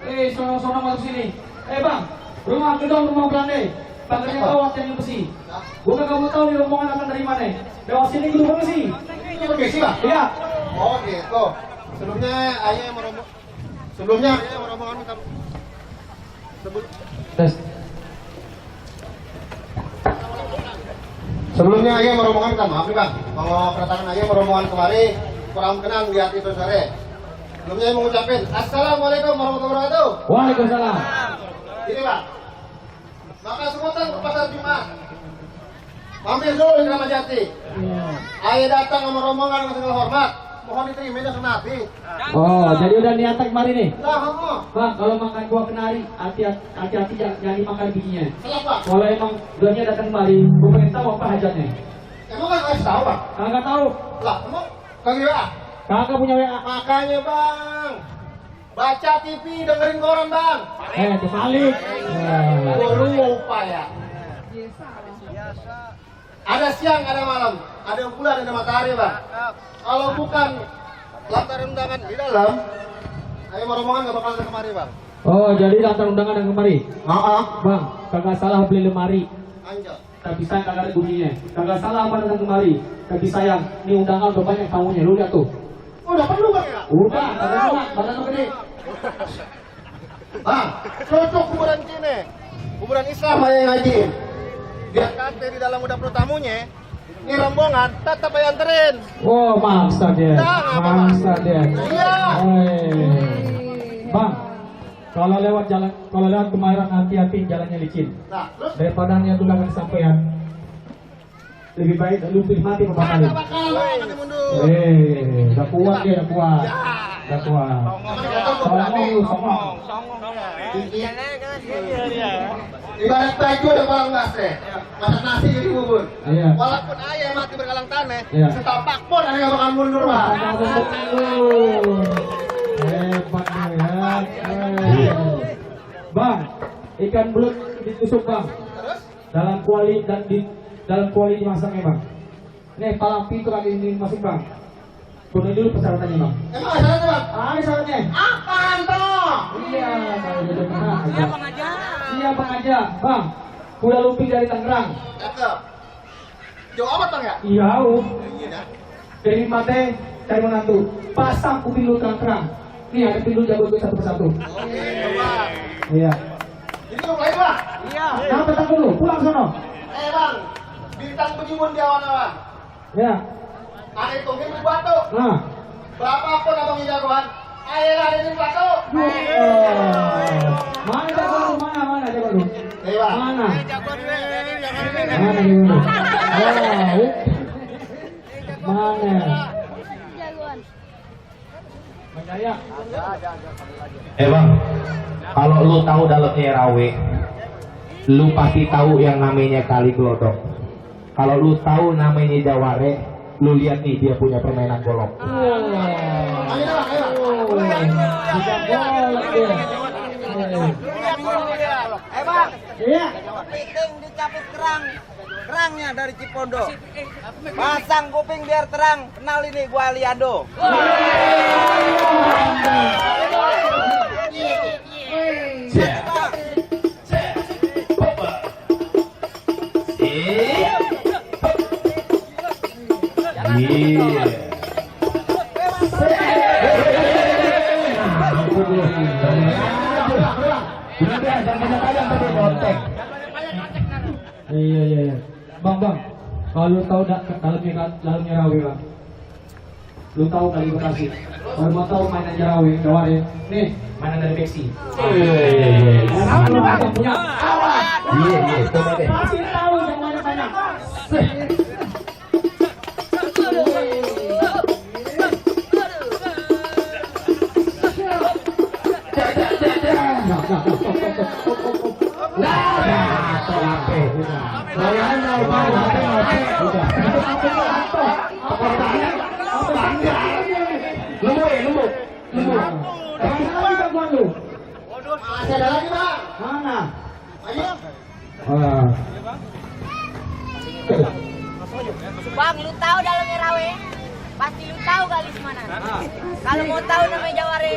Sono masuk sini. Bang, rumah gedong rumah Belanda. Bangkernya kawat yang besi. Gua kagak mau tahu nih rombongan akan dari mana. Lewat sini gedung besi. Ini besi, Bang? Iya. Oh, gitu. Sebelumnya ayah mau rombongan minta Tes. Sebelumnya ayah mau rombongan minta maaf nih, Bang. Kalau kedatangan ayah mau rombongan kemari kurang kenang lihat itu sore. Sebelumnya ayah mengucapkan Assalamualaikum warahmatullahi wabarakatuh. Waalaikumsalam. Ini, Bang. Maka sebutan ke pasar Jumat. Mampir dulu di Kramat Jati. Ayah datang sama rombongan dengan segala hormat. Mohon diterima sama Nabi. Oh, jadi udah niatan kemarin nih. Nah, Bang, kalau makan buah kenari, hati-hati jangan dimakan bijinya. kenapa? Kalau emang duanya datang kemari, gue pengen tahu apa hajatnya. Emang kan kasih tahu, Bang? Kagak tahu. Lah, emang kagak WA? Kakak punya WA. Makanya, Bang. Baca TV, dengerin koran, Bang. Kebalik. Lu lupa ya. Ada siang, ada malam, ada bulan, ada matahari, Bang. Kalau bukan lantar undangan di dalam, ayo rombongan nggak bakal ada kemari, Bang. Oh, jadi datang undangan yang kemari. Heeh. Bang, kagak salah beli lemari. Anjir. Tapi sayang kagak ada bunyinya. Kagak salah apa datang kemari. Tapi sayang, ini undangan udah banyak tamunya. Lu lihat tuh. Udah perlu, Bang ya? Udah, kagak muat, badan lu gede. Bang, cocok kuburan Cine. Kuburan Islam aja yang ngaji. Biar kate di dalam udah perlu tamunya. Ini rombongan tetap aja anterin. Oh, maksa dia. Nah, apa, Bang? Maksa dia. Iya. Bang, kalau lewat Kemayoran hati-hati jalannya licin. Nah, terus? Daripada niat ulangan sampean, lebih baik lu pilih mati Kagak kembali. bakal, Bang. Nanti mundur. Udah kuat dia, udah kuat. Udah kuat. Songong lu, songong. Ibarat baju ada kolang basah, masak nasi jadi bubur. Iya. Walaupun ayah mati berkalang tanah, Iya. setapak pun ayah nggak bakal mundur, Bang. Hebat ya. Bang, ikan belut ditusuk, Bang. Terus? Dalam kuali dimasaknya, Bang. Nih, palang pintu lagi ini masuk, Bang. Kuning dulu persyaratannya, Bang. Emang ada syaratnya, Bang? Ada syaratnya. Apaan toh? Iya, kalau udah benar. Iya, Bang aja. Bang, kuda lumping dari Tangerang. Cakep. Jauh amat, Bang ya? Iya, Iya dah. dari mate cari menantu. Pasang kuping lu Tangerang. Nih, ada pintu jago gue satu persatu. Oke, Bang. Iya. Ini lu mulai, Bang. Nah, petang dulu, pulang sono. Bang. Bintang berjibun di awan-awan. Ya. Ada hitungin di batu. Nah. Berapapun abang jagoan, ayah ada di batu. Mana jago lu? Mana jago lu? Bang. Mana? Mana jago lu? Mana? Percaya? Bang, kalau lu tahu dalamnya rawe, lu pasti tahu yang namanya kali glodok. Kalau lu tahu namanya jaware, lu lihat nih dia punya permainan golok. Bang, Iya. piting dicapit kerangnya dari Cipondo. Pasang kuping biar terang. Kenal ini gua Aliando. Iya. Bang. Kalau lu tahu dalamnya rawe, Bang. Lu tahu kali Bekasi. Kalau mau tahu mainan rawe, jaware. Nih, mainan dari Bexi. Punya. Iya, coba deh. Pasti tahu semuanya mainan. Masih ada lagi, Bang. Mana? Ayo. Bang, lu tahu dalamnya rawe? Pasti lu tahu kali semana. Kalau mau tahu namanya jaware,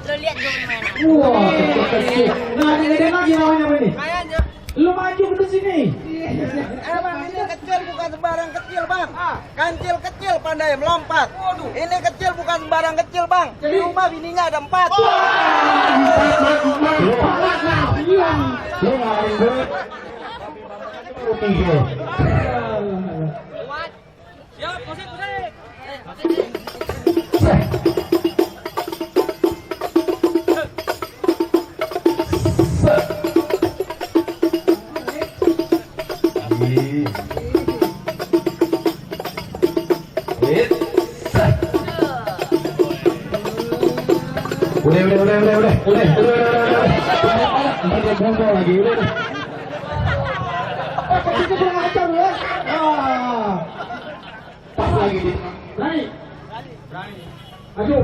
lu lihat gua mana. Wah, kecil. Nah, ini lagi namanya apa ini? Kayaknya. Lu maju ke sini. Bang, ini kecil bukan sembarang kecil, Bang. Kancil kecil pandai melompat. Ini kecil bukan sembarang kecil, Bang. Di rumah bininya ada 4. Lu ngapain gue? Tiga. Siap, musik. Udah. Dia bongkol lagi, udah. Itu kurang ajar ya. Pas lagi di. Berani. Maju.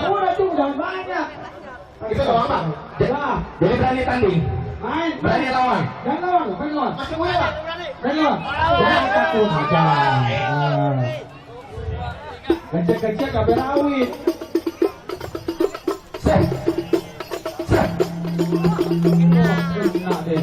Udah tuh, jangan banyak. Itu doang, Bang. Jadi berani tanding. Main. Berani lawan. Jangan lawan, main lawan. Masih muda. Main lawan. Jangan takut aja. Kecil-kecil gak berawit. Kena deh.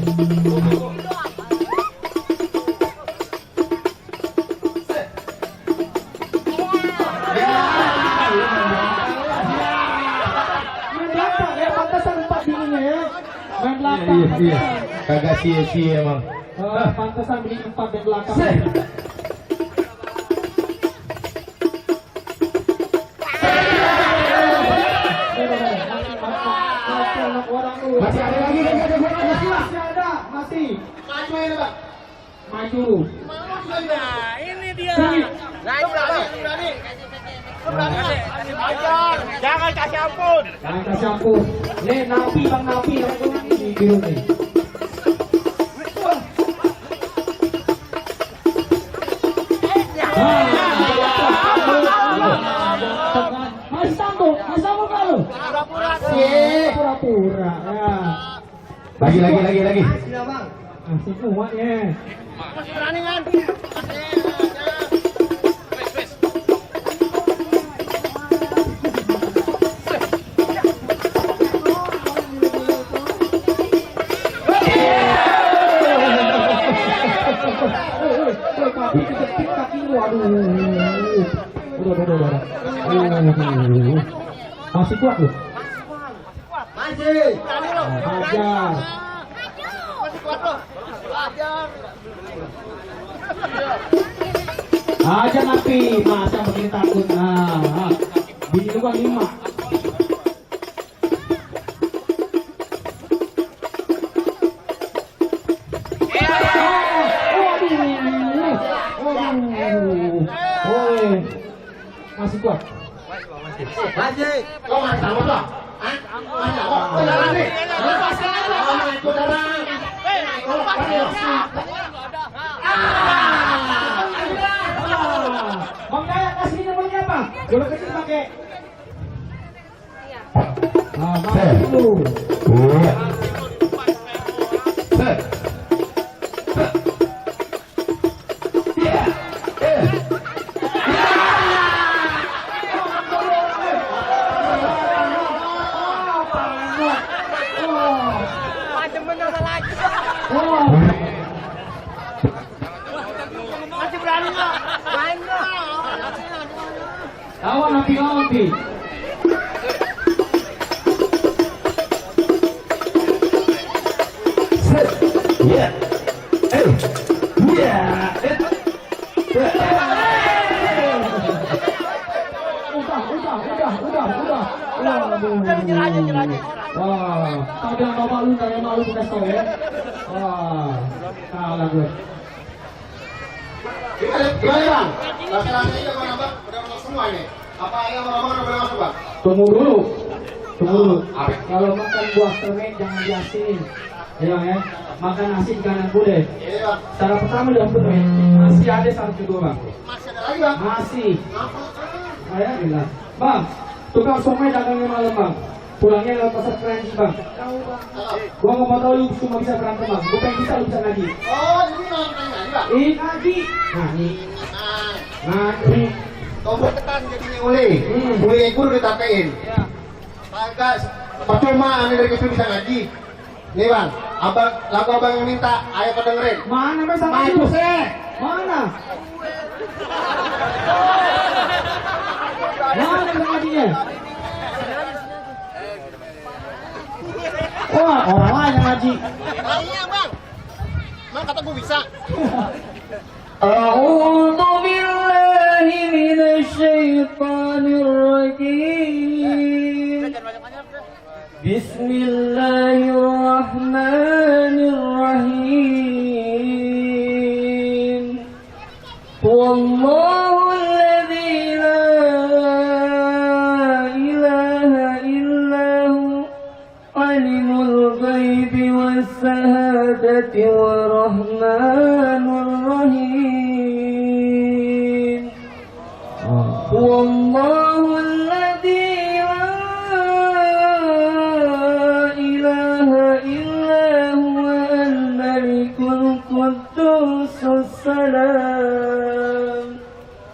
Iya. Kagak sia-sia emang. Pantesan beli 4 di belakang. Masih ada lagi kan? Masih ada, masih. Maju ini, Bang. Maju. Nah, ini dia. Nah, ini Bang. Jangan kasih ampun. Jangan kasih ampun. Nih, napi bang napi ini biru nih. Masih sambung kalau. Pura-pura. Ya. Lagi. Masih kuat ya. Masih berani kan? Masih kuat loh. Masih. Hajar. Masih kuat loh. Ajar. Aja napi, masa makin takut. Nah, bini lu kan 5. Masih kuat. Masih. Kau nggak tahu loh? Hah? Nggak tahu. Oh, jalan nih. Lepaskan aja. Oh, itu darah. Bang Daya kasih nomornya apa? Bola kecil pakai. Nah, masuk dulu. Macam bener lagi. Masih berani nggak? Main nggak? Lawan napi. Udah. Wah, tak bilang bapak lu kayak malu bekas kau ya. Wah, kalah gue. Gimana, Bang? Laki-laki udah menambah, udah masuk semua ini. Apa yang orang-orang udah masuk, Bang? Tunggu dulu. Kalau makan buah serai jangan diasin. Iya ya, makan nasi ikan dan gulai. Iya bang. Cara pertama udah betul. Masih ada syarat kedua bang. Masih ada lagi bang. Masih. Saya bilang, bang, tukang somai dagangnya malam bang. Pulangnya lewat pasar Keranji bang. Gua nggak mau tahu lu cuma bisa berantem bang. Gua pengen bisa lu bisa ngaji. Oh ini malam lagi bang. Ngaji. Nah ini. Nah, Ngaji. tombol tekan jadinya uli. Uli yang kudu ditapein. Kagak percuma aneh dari kecil bisa ngaji. Nih bang, abang lagu abang yang minta, ayo kau dengerin. Mana bang sama Maju itu? sih. Mana? Mana bang ngajinya? Wah, orang lain yang ngaji. Iya bang. Mang kata gue bisa. A'udzu billahi minasyaitonir rajim. Bismillahirrahmanirrahim. Wallahu alladzi la ilaha illahu alimul ghaibi was shahadati warahmanur rahim. Wallahu alladzi la ilaha illa huwa al-malikul quddusus salam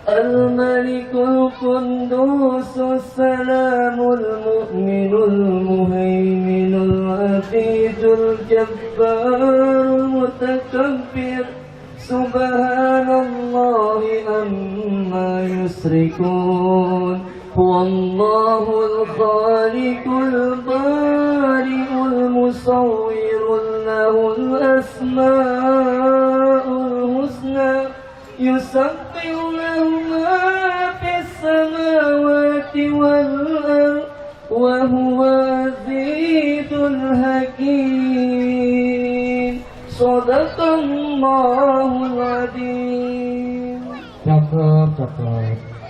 al-malikul quddusus salamul mu'minul muhaiminul azizul jabbarul mutakabbir subhanallahi amma yusrikun wallahul khaliqul bari'ul musawwirul lahul asma'ul husna yusabbihu lahu ma fis samawati wal ardh wa huwa azizul hakim. Sadaqallahul adzim. Cakep.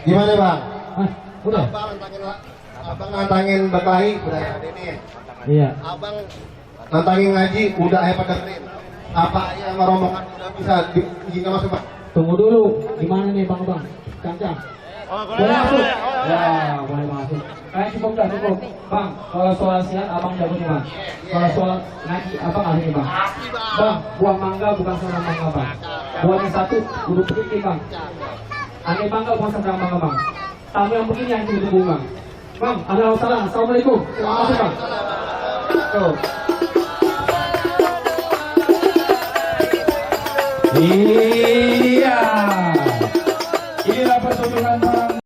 Gimana bang? Ah, udah? Abang nantangin berkelahi udah ya Denin. Iya. Abang nantangin ngaji udah ya dengerin. Apa yang rombongan udah bisa diizinkan masuk bang? Tunggu dulu. Gimana nih bang? Cang. Boleh masuk? Ya, boleh masuk. Cukup dah, cukup. Bang, kalau soal silat abang jago nih bang. Kalau soal ngaji abang ahli nih bang. Bang, buah mangga bukan seorang mangga bang. Buahnya satu, duduk begini bang. Aneh mangga bukan seorang mangga bang. Tamu yang begini yang ditunggu bang. Bang, ada salam. Assalamualaikum. Terima kasih bang. Tuh. Ih.